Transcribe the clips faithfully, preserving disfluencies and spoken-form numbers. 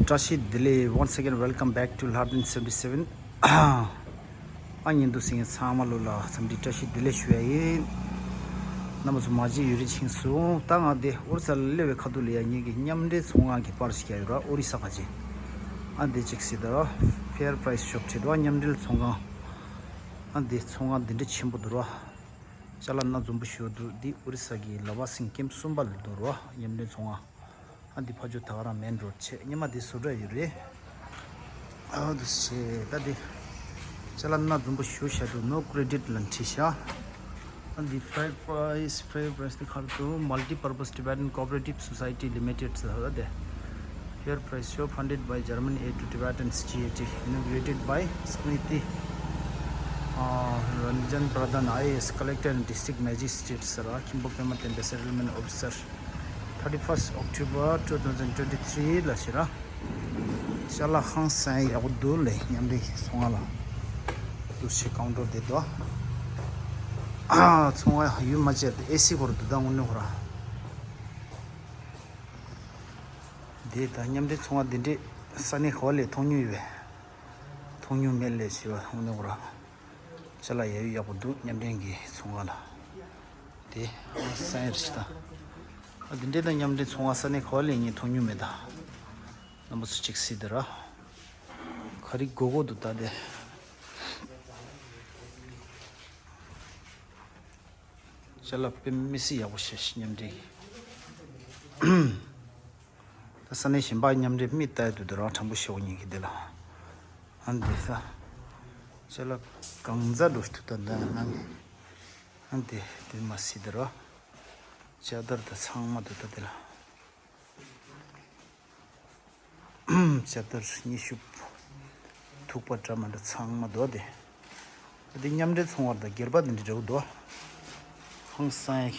བཀྲ་ཤིས་བདེ་ལེགས། Once again, welcome back to Hlarden seventy seven. ཨ་ཉན་འདུག་ཟེར་མཁན་ཚང་མ་ལོ་ལ་འཚམས་འདྲི་བཀྲ་ཤིས་བདེ་ལེགས་ཞུ་ཡ་ཡིན། རྣམ་པ་ཚོ་མ་བརྗེད་ཡུན་རིང་ཕྱིན་སོང་། ད་ང་དེ་ཨོ་རི་ས་ལ་སླེབས་པའི་ཁ་ཐུག་ལ་ཡ་ངེད་ཀྱི་མཉམ་འབྲེལ་ཚོང་ཁང་གི་པར་ཞིག་ཡ་ཡོད་ར། ཨོ་རི་ས་ཁ་ཅིག་ཨ་འདི་ཅིག་སྲིད་ད་ར། Fair Price Shop བྲིས་འདུག་མཉམ་འབྲེལ་ཚོང་ཁང་། ཨ་འདི་ཚོང་ཁང་འདི་འདྲ་ཆེན་པོ་འདུག་ར། ཅ་ལག་སྣ་འཛོམས་པོ་ཞེ་པོ་འདུག་འདི་ཨོ་རི་ས་གི་ལ་བ་སིང་ཀེམ་གསུམ་པ་ལ་འདུག་ར། མཉམ་འབྲེལ་ཚོང་ཁང་། ཨ་འདི་ཕ་ཇོ་ད་ག་རང་མེན་རོ་ཌི་ཆེ། སྔོན་མ་འདི་བཟོ་གྲྭ་ཡོད་རེད། ཨ་འདུག་སེ་ད་འདི་ཅ་ལག་སྣ་འཛོམས་པོ་ཞེ་པོ་བཞག་འདུག No credit ལ་བྲིས་ཤག་ཨ་འདི་Fair Price, Fair Price དེ་ཁར་དུ་Multi Purpose Tibetan Cooperative Society Limited ཟེར་བ་དེ། Fair Price Shop funded by German Aid to Tibetans, G A T, inaugurated by Smriti uh, Ranjan Pradhan, I A S, Collector and District Magistrate ཟེར་བ། ཁྱིམ་པ་པད་མ་བསྟན་པའི་Settlement Officer, thirty first October two thousand twenty three ལ་ཟེར་བ། ཅ་ལག་ཧང་སང་ཡག་པོ་འདུག་ལེ། མཉམ་འབྲེལ་ཚོང་ཁང་ལ་འདུག་སེ་ཀའུན་ཊར་དེ་འདུག་ཨ་ཚོང་ཁང་ཡུལ་མ་བཅད་དེ་ཨེ་སི་སྐོར་འདུག་ད་དངོས་གནས་ཁོ་ར། དེ་ད་མཉམ་འབྲེལ་ཚོང་ཁང་འདི་འདྲས་ས་གནས་ག་བ་ལས་མཐོང་མྱོང་ཡོད་པས། མཐོང་མྱོང་མེད་ལས་བྱས་པ་དངོས་གནས་ཁོ་ར། ཅ་ལག་ཡ་ཡུལ་ཡག་པོ་འདུག་མཉམ་འབྲེལ་གྱི་ཚོང་ཁང་ལ། དེ་ཧང་སང་ཡ་རེད་ད། ཨ་འདི་འདྲས་ད་མཉམ་འབྲེལ་ཚོང་ཁང་ས་གནས་ག་བ་ལས་ངས་མཐོང་མྱོང་མེད་ད། རྣམ་པ་ཚོ་གཅིག་གཟིགས་དེ་ར། ག་རེ་དགོས་དགོས་འདུག་ད་དེ། ཅ་ལག་དཔེ་མི་སྲིད་ཡག་པོ་བྱས་ཤག་མཉམ་འབྲེལ་གྱི། ད་ས་གནས་གཞན་པ་མཉམ་འབྲེལ་མི་ལྟ་ཡ་འདུག་དེ་རང་དྲང་པོ་ཞེ་པོ་ཉན་གྱི་འདི་ལ། ཨ་འདི་ས། ཅ་ལག་གང་ཛ་འགྲོ་ཐུབ་ད་འདི་ནང་གི། ཨ་འདི་འདི་མ་སྲིད་དེ་ར། ཅ་དར་ད་ཚང་མ་འདུག་ད་འདི་ལ། ཅ་དར་ཉི་ཤུ། ཐུག་པ་འདྲ་མི་འདྲ་ཚང་མ་འདུག་དེ། འདི་མཉམ་འབྲེལ་ཚོང་བར་དང་སྒེར་པ་འདི་འདྲ་འདྲ་བོ་འདུག་ཧང་སང་ཡ།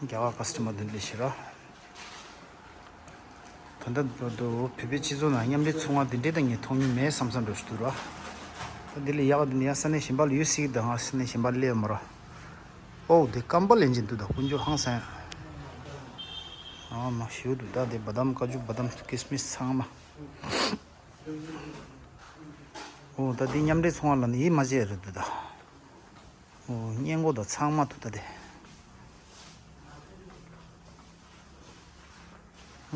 རྒྱ་གར་ཀ་སི་ཊ་མར་འདི་འདྲ་ཞིག་ར། ད་ལྟ་འདི་འདུག་བོད་པའི་སྤྱི་ཚོགས་ནང་མཉམ་འབྲེལ་ཚོང་བར་འདི་འདྲ་ད་ངས་མཐོང་མྱོང་མེད་བསམ་བསམ་འདྲ་ཞིག་འདུག་ར། ད་འདི་ལས་ཡག་འདི་ནི་ཡང་ས་གནས་གཞན་པ་ལ་ཡོད་སྲིད་ཀྱི་འདུག་ང་ས་གནས་གཞན་པ་སླེབས་མ་ར། ཨོ་དེ་སྐམ་པ་ལེན་གྱིན་འདུག་ད་དཀོན་མཆོག་ཧང་སང་། ཨ་མ་ཞིའུ་འདུག་ད་དེ་བ་དམ་ཀ་ཇུ་བ་དམ་ཀི་སི་མིས་ཚང་མ། ཨོ་ད་དེ་མཉམ་འབྲེལ་ཚོང་བ་ལ་ནི་ཡིད་མ་ཆེས་རེད་འདུག་ད། ཨོ་སྔས་མགོ་ད་ཚང་མ་འདུག་ད་དེ།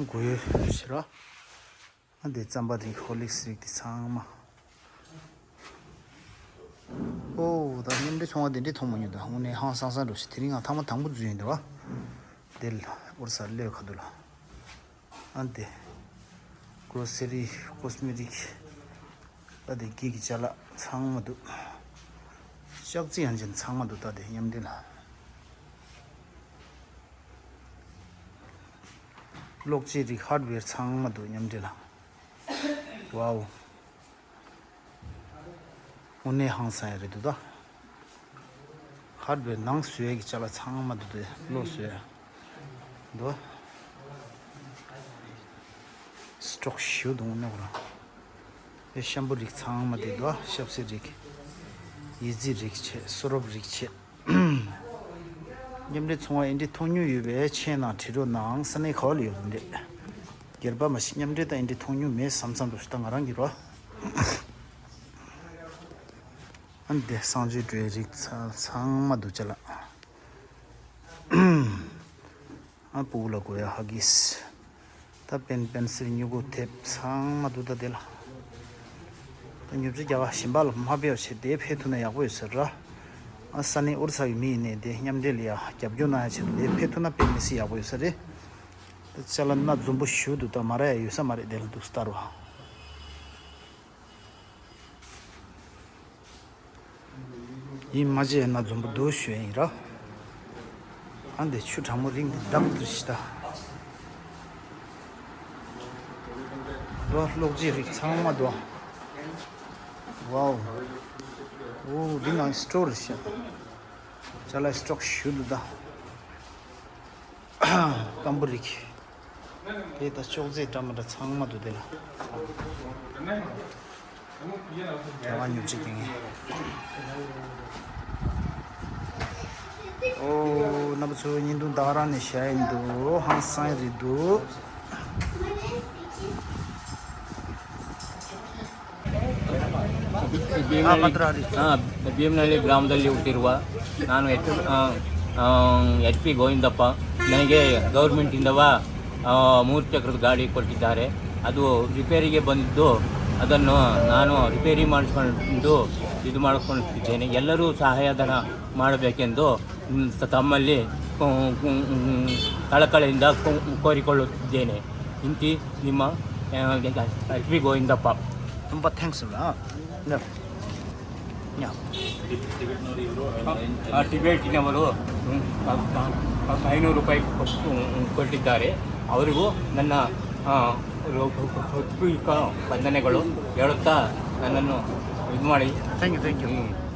གོ་ཡོད་ཤི་ར། ཨ་འདི་རྩམ་པ་རིགས་ཧོར་ལིག་སི་རིགས་དེ་ཚང་མ། ཨོ་ད་མཉམ་འབྲེལ་ཚོང་བ་དེ་འདྲས་མཐོང་མ་མྱོང་ད། དངོས་གནས་ཧང་སང་སང་འགྲོ་ཞིག་དེ་རིང་ང་ཐེངས་མ་དང་པོ་འཛུལ་ཡིན་འདུག་བ། དེ་ལ་ཨོ་རི་ས་སླེབས་ཁ་ཐུག་ལ། ཨ་འདི། གོ་སི་རི་ཀོ་སི་མེ་ཊིག་ཨ་འདི་སྐྱིད་ཀྱི་ཅ་ལག་ཚང་མ་འདུག་ལྕགས་རྩི་ཡང་ཅན་ཚང་མ་འདུག་ད་དེ་མཉམ་འབྲེལ་ལ། གློག་ཆས་རིགས་ཧར་ཌི་ཝེར་ཚང་མ་འདུག་མཉམ་འབྲེལ་ལ། ཝའོ། དངོས་གནས་ཧང་སང་ཡ་རེད་འདུག་ད། ཧར་ཌི་ཝེར་ནང་བཟོ་ཡས་ཀྱི་ཅ་ལག་ཚང་མ་འདུག་དེ་གློག་བཟོ་ཡས་འདུག་སི་ཊོག་ཞེ་པོ་འདུག་དངོས་གནས་ཁོ་རང་། དེ་ཤམ་པུ་རིགས་ཚང་མ་དེ་འདུག་ཤབ་སི་རིགས། ཡི་ཙི་རིགས་བྱས། སོ་རོབ་རིགས་བྱས། མཉམ་འབྲེལ་ཚོང་བ་ཨེ་འདྲས་མཐོང་མྱོང་ཡོད་པའི་མཆན་ནང་བྲིས་རོགས་གནང་། ས་གནས་ག་བ་ལ་ཡོད་རེད་འདི། སྒེར་པ་མ་གཞི་མཉམ་འབྲེལ་དང་ཨེ་འདྲས་མཐོང་མྱོང་མེད་བསམ་བསམ་འདུག་ད་ང་རང་གི་རོ། ཨ་འདི་གསང་སྤྱོད་སྤྲོད་རིགས་ཚ་ཚང་མ་འདུག་ཅ་ལག་ཨ་སྤུ་གུ་ལ་དགོས་ཡ་ཧ་གིས། ད་པེན་པེན་སིལ་སྨྱུ་གུ་དེབ་ཚང་མ་འདུག་ད་དེ་ལ། ད་ཉོ་ཆ་རྒྱ་གར་གཞན་པ་ལ་མ་ཕེབས་བྱས་དེ་ཕེབས་ཐུབ་ན་ཡག་པོ་ཡོད་ས་རེད་ར། ཨ་ས་གནས་ཨོ་རི་ས་གི་མི་ཡིན་ནའི་དེ་མཉམ་འབྲེལ་ལ་ཡ་རྒྱབ་སྐྱོར་གནང་ཡ་ཆེད་དུ་དེ་ཕེབས་ཐུབ་ན་དཔེ་མི་སྲིད་ཡག་པོ་ཡོད་ས་རེད། ད་ཅ་ལག་སྣ་འཛོམས་པོ་ཞེ་པོ་འདུག་ད་མ་རག་ཡ་ཡོད་ས་མ་རེད་དེ་ལ་འདུག་སྟེར་བ། ཡིན་མ་བྱས་ན་འཛོམས་པོ་འདུག་ཞུ་ཡིན་ར། ཨ་འདི་ཆུ་གྲང་མོ་རིང་འདི་བདག་ཏུ་ཞི་ད། འདུག་གློག་ཅན་རིགས་ཚང་མ་འདུག་ཝའོ། འོ་འདི་ནང་སི་ཊོར་རེད་ཤག་ཅ་ལག་སི་ཊོག་ཞུ་འདུག་ད། སྐམ་པོ་རིགས། དེ་ད་ཅོག་ཙེ་འདྲ་མི་འདྲ་ཚང་མ་འདུག་དེ་ལ། རྒྱ་གར་ཉོ་ཆ་རྒྱག་མཁན། ཨོ་རྣམ་པ་ཚོ་བརྙན་ཐུང་ད་ག་རང་ནས་བྱས་ཡིན་འདུག་ཧང་སང་རེད་འདུག ಭೀಮನಹಳ್ಳಿ, ಭದ್ರಹಳ್ಳಿ. ಆ, ಭೀಮನಹಳ್ಳಿ ಗ್ರಾಮದಲ್ಲಿ ಹುಟ್ಟಿರುವ ನಾನು ಎಚ್, ಆ, ಆ, H P Govindappa. ನನಗೆ ಗೌರ್ಮೆಂಟಿಂದವ, ಆ, ಮೂರು ಚಕ್ರದ ಗಾಡಿ ಕೊಟ್ಟಿದ್ದಾರೆ. ಅದು ರಿಪೇರಿಗೆ ಬಂದಿದ್ದು, ಅದನ್ನು ನಾನು ರಿಪೇರಿ ಮಾಡಿಸ್ಕೊಂಡು ಇದು ಮಾಡಿಕೊಳ್ಳುತ್ತಿದ್ದೇನೆ. ಎಲ್ಲರೂ ಸಹಾಯಧನ ಮಾಡಬೇಕೆಂದು, ಮ್, ತ-, ತಮ್ಮಲ್ಲಿ, ಮ್, ಮ್, ಮ್, ಕಳಕಳಿಯಿಂದ ಕೋ-, ಕೋರಿಕೊಳ್ಳುತ್ತಿದ್ದೇನೆ. ಇಂತಿ ನಿಮ್ಮ, ಆ, ಎಚ್ ಪಿ ಗೋವಿಂದಪ್ಪ. ತುಂಬ ಥ್ಯಾಂಕ್ಸ್ ಅಣ್ಣ. ಯಾ. ಯಾ. ಆ, ಟಿಬೆಟಿನವರು, ಮ್, ಆ, ಆ, ಐನೂರು ರೂಪಾಯಿ ಕೊಟ್ಟು, ಮ್, ಕೊಟ್ಟಿದ್ದಾರೆ. ಅವರಿಗೂ ನನ್ನ, ಆ, ಹೃ-, ಹೃ-, ಹೃತ್ಪೂರ್ವಕ ವಂದನೆಗಳು ಹೇಳುತ್ತಾ ನನ್ನನ್ನು ಇದು ಮಾಡಿ. Thank you, thank you. Hmm.